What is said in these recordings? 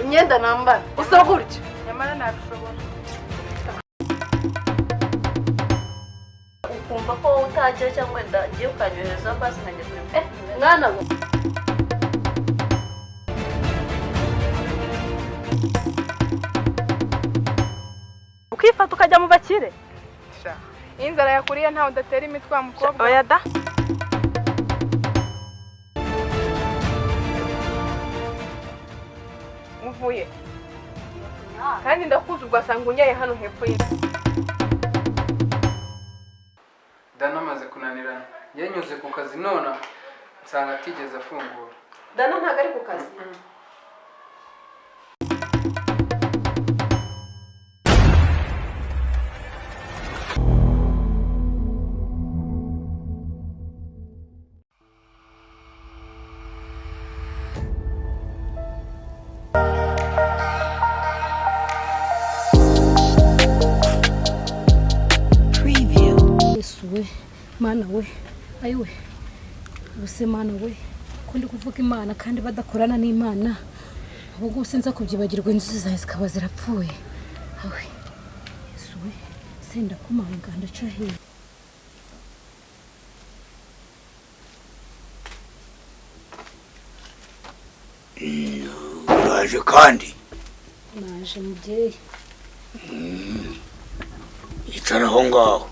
Imyenda nambara usa gutya. Nyamara nabishobora. Ukumva ko wowe utagira cyangwa wenda ngiye ukanyohereza basi nkajya kureba mwana we. Ukifata ukajya mu bakire. Iyo inzara yakuriye ntawe udatera imitwe wa mukobwa. Oya da. Uvuye kandi ndakuzi, ugasanga unyaye hano hepfo ye. Dana amaze kunanirana, yanyuze ku kazi nona nsanga atigeze afungura. Dana ntabwo ari ku kazi. Yesu we, Mana we, ayiwe, ubuse Mana we, ko ndi kuvuga Imana kandi badakorana n'Imana, ubwo ubuse nza kubyibagirwa inzuzi zanjye zikaba zirapfuye. Awe Yesu we, senda kumanga ndaca hehe? Uraje kandi? Naje mubyeyi. Icara aho ngaho.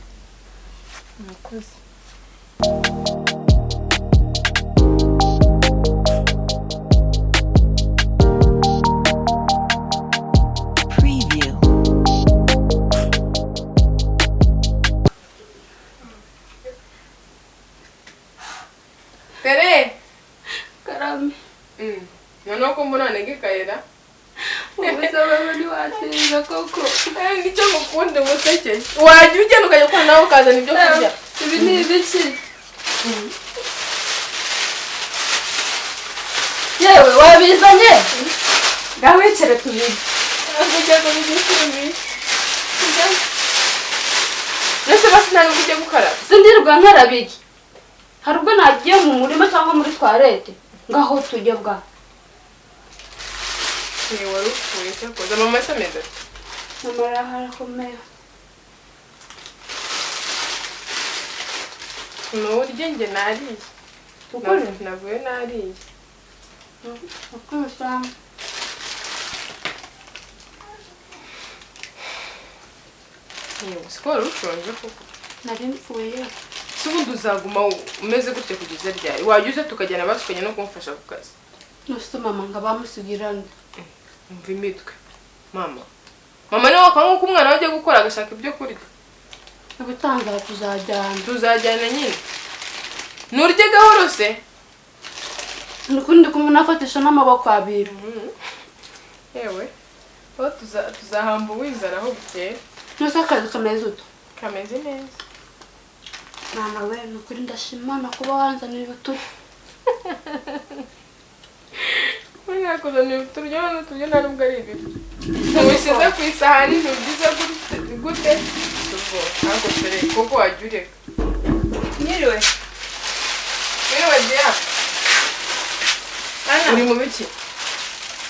Murakoze. Tere. Karame. Noneho ko mbona wanegekayera. Ubuse wewe ntiwatinza koko. Nicyo ngukunda umuseke. Wajya ugenda ukajya gukora nawe ukazana ibyo kurya. Ibi ni ibiki? Yewe wabizanye? Ngaho wicare tubirye. Ntabwo ujya kubyishimiye. Mbese basi nta nubwo ujya gukaraba? Sindirirwa nkaraba iki? Hari ubwo nagiye mu murima cyangwa muri twarete? Ngaho tujye bwa. Wari upfuye cyakoze. Mama se ameze ate? Mama arakomeye. Nurye, njye nariye. Ukuri? Navuye nariye. Ukuri. Yewe, siko wari ushonje koko? Nari mpfuye. Se ubundi uzaguma umeze gutya kugeza ryari? Wajya uza tukajyana basi ukajya no kumfasha ku kazi. Nuse mama ngo bamusigirane. Umva imitwe. Mama. Mama niwe wakanga ko umwana we ajya gukora agashaka ibyo kurya. Ubutanga tuzajyana. Tuzajyana nyine. Nurye gahoro se? Nukundi kumwe nafatisha n'amaboko abiri. Yewe. Aho tuzahamba uwizara aho bukeye. Nuse akazi kameze uto? Kameze neza. Mwana we, nukuri ndashimana kuba wanzaniye uturyo. Nakuzaniye uturyo hano, uturyo nta nubwo ari ibiryo. Ntubishyize ku isahani, ntubyize gute? Ntabwo tere koko wajya ureka. Mwiriwe. Mwiriwe Dia. Uri mu biki?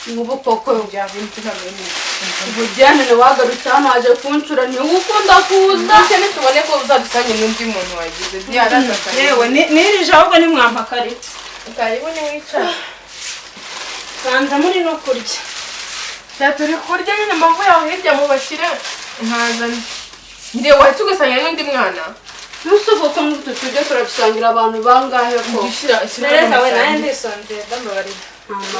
Ngubu koko ubu Diane ni wagarutse hano waje kuncura, ni ukunda kuza. Bityo nitubone ko uzadusange n'undi muntu wagize. Diane atakanye. Yewe nirije ahubwo ntimwampakaritse. Karibu niwicara. Banza muri no kurya. Sha turi kurya nyine, mpamvu yaho hirya mu bakire nkazana. Ndiye wahita ugasanga n'undi mwana. Nuse koko ngutu tujye turabisangira abantu bangahe ko? Tereza we, nawe ndisonzeye ndambabarira.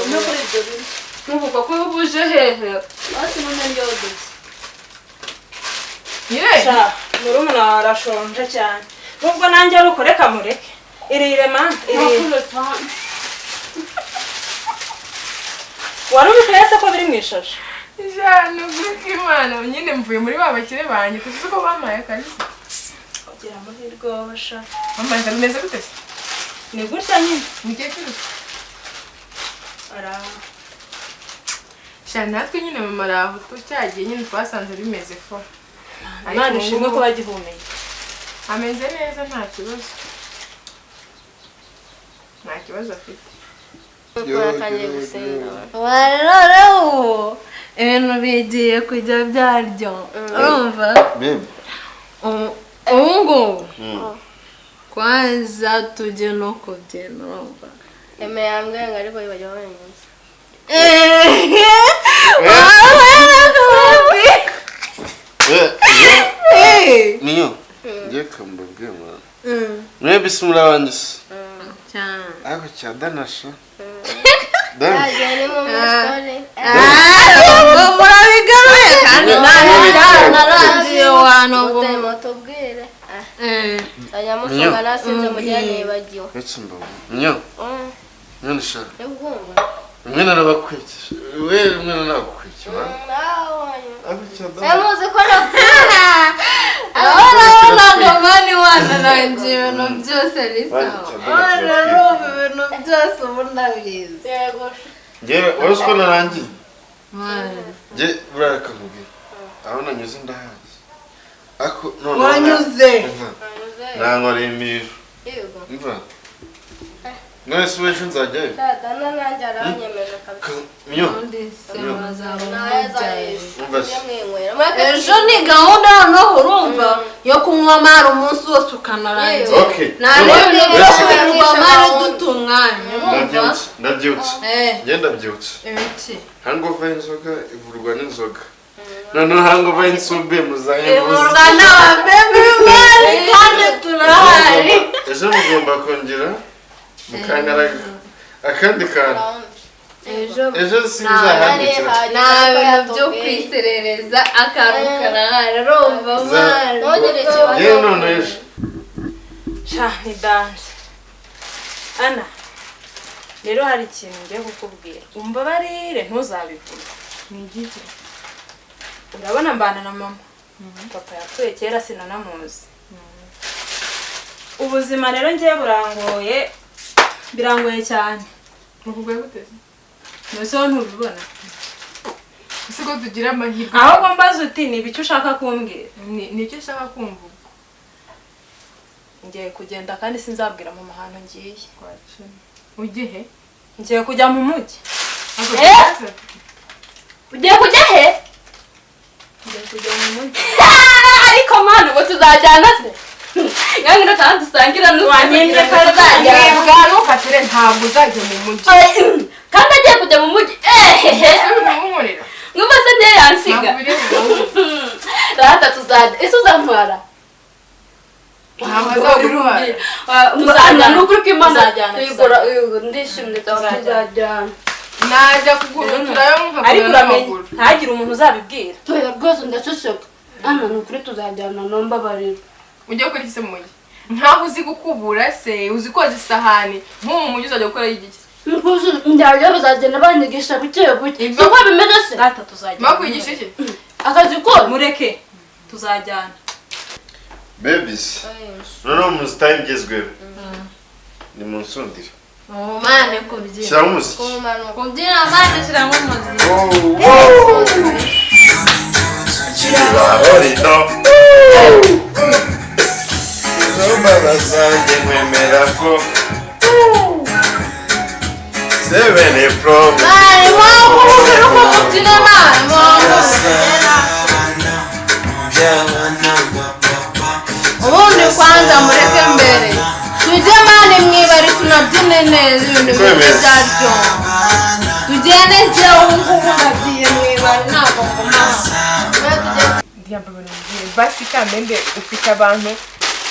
No kuri ibyo bintu. Nkubu koko ubuje hehe? Basi none ndyodoze. Nyire. Sha, murumuna wawe arashonje cyane. Nubwo nanjye ari uko reka mureke. Irire ma, irire. Wari ubikuye se ko biri mu ishashi? Ja, nukuri kw'Imana nyine mvuye muri ba bakire banjye, tuzi ko bampaye akazi. Ugira amahirwe wowe sha. Bampaye akazi meze gute se? Ni gutya nyine. Mukecuru. Ara. Sha natwe nyine mama araho cyagiye nyine twasanze bimeze fo. Imana ishimwe ko bagihumeye. Ameze neza nta kibazo. Nta kibazo afite. Baratangiye gusenga. Noneho Ibintu bigiye kujya byaryo. Urumva? Babe. Ubu ngubu kwanza tujye no kubyina, urumva? Eme yambwiye ngo ariko bajya banyuze. Niyo ngiye kambabwira mwana. Mwebwe se muri abanjye se? Cyane. Ariko cya Danasha. Dana. Ni mu story. Murabigaruye kandi narangiye wano ngo mutubwire. Ajya mufunga nasinze mugihe nibagiwe. Uretse mbabu. Niyo. None sha. Ubwumva. Mwe narabakurikije. We mwe narabakurikije. Ariko cya Dana. Muzi ko napfuye. Urabona mani wana narangiye ibintu byose ni sawa. Urumva ibintu byose ubu ndabizi. Yego. Ngewe wari uzi ko narangiye? Nge buriya reka nkubwire. Aho nanyuze ndahazi. Ariko noneho Wanyuze. Nankoreye imiriro. Yego. Umva. None se ejo nzajyayo? Dana nanjye aranyemeje kabisa. Miyo. Umva se. Ejo ni gahunda noneho urumva yo kunywa amara umunsi wose ukanarangira. Okay. Nta n'ibintu byo kunywa amara duta umwanya. Urumva? Ndabyutse. Nge ndabyutse. Ibiki? Hangover y'inzoga ivurwa n'inzoga. Noneho hangover y'insumbe muzayivuza. Ivurwa n'ababebi bari kandi turahari. Ejo mugomba kongera mukangaraga akandi kantu. Ejo sinzahambikira. Nta bintu byo kwiserereza akantu karahari urumva mwana. Yewe none ejo. Sha ni danje. Ana. Rero hari ikintu ngiye kukubwira. Umbabarire ntuzabivuge. Ni igiki? Urabona mbana na mama. Papa yapfuye kera sinanamuzi. Ubuzima rero ngiye burangoye. Birangoye cyane. Mukugoye gute? Nose wowe ntubibona. Ese ko tugira amahirwe. Ahubwo mbaza uti ni ibiki ushaka kumbwira? Ni icyo ushaka kumva ubwo. Ngiye kugenda kandi sinzabwira mama ahantu ngiye. Ujye he? Ngiye kujya mu mujyi. Ugiye kujya he? Ngiye kujya mu mujyi. Ariko mana ubwo tuzajyana se? Ngange ndataha dusangira Wanyemye ko Mwebwa ntukatere ntabwo uzajya mu mujyi. Kandi agiye kujya mu mujyi. Ehehe. Nkunkorera. Mwumva se niyo yansiga. Rata tuzajya. Ese uzantwara? Ntabwo azagutwara. Tuzajyana n'ukuri kw'Imana. Tuzajyana, Tuyigura ndishimye tuzajyana. Najya kugura turayo Ariko nkagura uramenye n'amaguru. ntagire umuntu uzabibwira. Oya rwose ndaceceka. Hano ni ukuri tuzajyana nombabarira. Ujye gukora iki se mu mujyi? Nkaho uzi gukubura se, uzi koza isahani, nk'ubu mu mujyi uzajya gukora iki? Njyayo bazagenda banyigisha buke buke. Si uko bimeze se? Data tuzajyana. Bakwigisha iki? Akazi kose. Mureke tuzajyana. Babies. Noneho muzi time igezweho. Ni mu nsundira. Mane kubyina. Shyiramo umuziki. Kubyina mane shyiramo umuziki. Kirahorino. Izo zanjye nkwemera ko Seven promise. Mane waba uko mubyina mane. Ubundi kwanza mureke mbere. Tujye mane mwibari tunabyine neza ibintu bimeze byaryo. Tugende njyewe ubu ngubu ndagiye mwibari ntabwo nguma. Ndiyambabara mubwiye basi kamende ufite abantu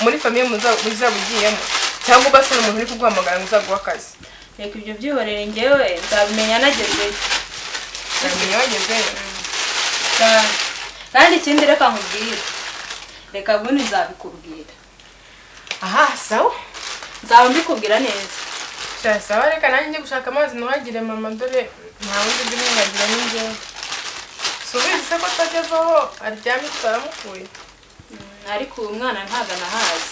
muri famiye muzaba ugiyemo cyangwa ubasa n'umuntu uri kuguhamagara ngo uzaguhe akazi. Reka ibyo byihorere njyewe nzabimenya nagezeyo. Nzabimenya wagezeyo. Kandi ikindi reka nkubwire. Reka ubundi nzabikubwira. Aha sawa. Nzaba mbikubwira neza. Sha sawa reka nanjye njye gushaka amazi nuhagire mama dore nta wundi ujya umwuhagira ni njyewe. Subizi se ko atagezeho aryamye twaramukuye. Ariko uyu mwana ntabwo anahazi.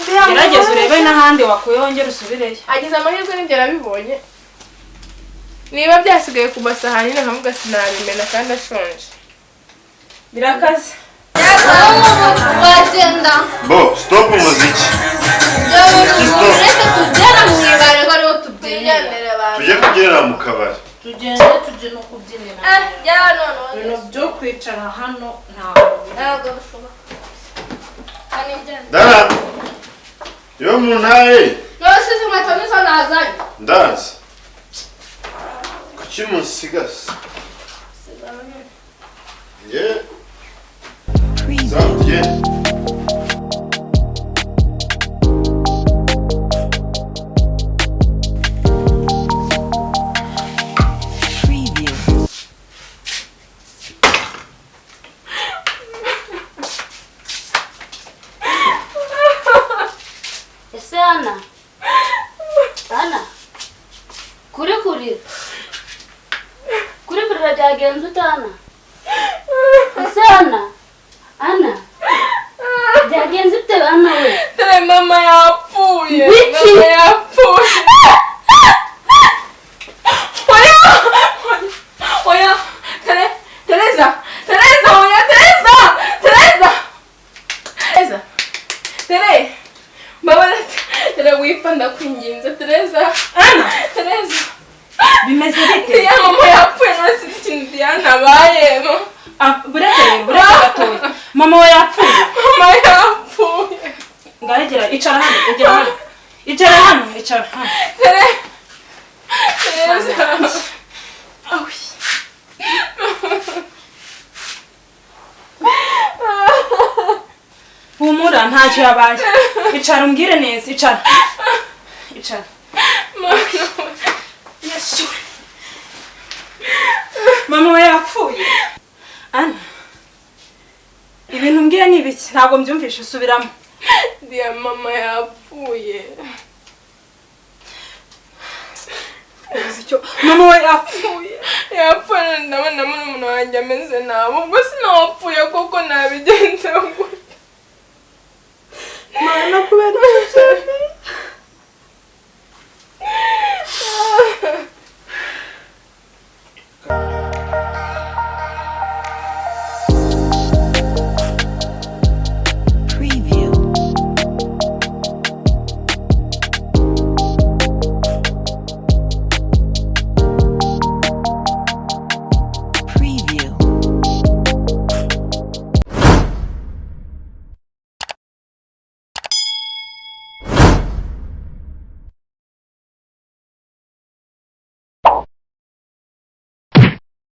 Gerageza urebe n'ahandi wakuye wongere usubireyo. Agize amahirwe n'ibyo arabibonye. Niba byasigaye ku masahani nkavuga sinabimena kandi ashonje. Birakaze. Wagenda. Bo, stop umuziki. Reka tugere mu ibare ko ariho tubyinira. Tujye kubyinira mu kabari. Tugende tujye no kubyinira. Ya none. Ibintu byo kwicara hano ntabwo bishoboka. Dara. Yo muntaye. Nosize inkweto nizo nazanye. Ndazi. Kuki munsigase? Ye. Zavuye. Ese Ana, Ana, kuri kurira, kuri kurira byagenze ute Ana? Ese Ana, Ana, byagenze ute Ana we? Dore mama yapfuye. Wiki? Mama yapfuye. Oya! Oya! Tereza! Tereza! Oya! Tereza! Tereza! Tereza! Tere! Mama, Tere wipfa ndakwinginze Tereza. Ana Tereza. Bimeze bite? Ya mama yapfuye none sinzi ikintu Diana abayemo. Buretse buretse gatoya. Mama we yapfuye. Mama yapfuye. Ngaregera icara hano, egera hano. Icara hano, icara hano. Tere. Tereza. Awi. Humura ntacyo yabaye. Icara umbwire neza, icara. Icara. Yesu. Mama we yapfuye. Ana. Ibintu mbwira ni ibiki? Ntabwo mbyumvishe, subiramo. Dia mama yapfuye. Mama we yapfuye. Yapfuye ndabona murumuna wanjye ameze nabi. Ubwo sinawapfuye koko nabigenza gute? Mana kubera ibyo.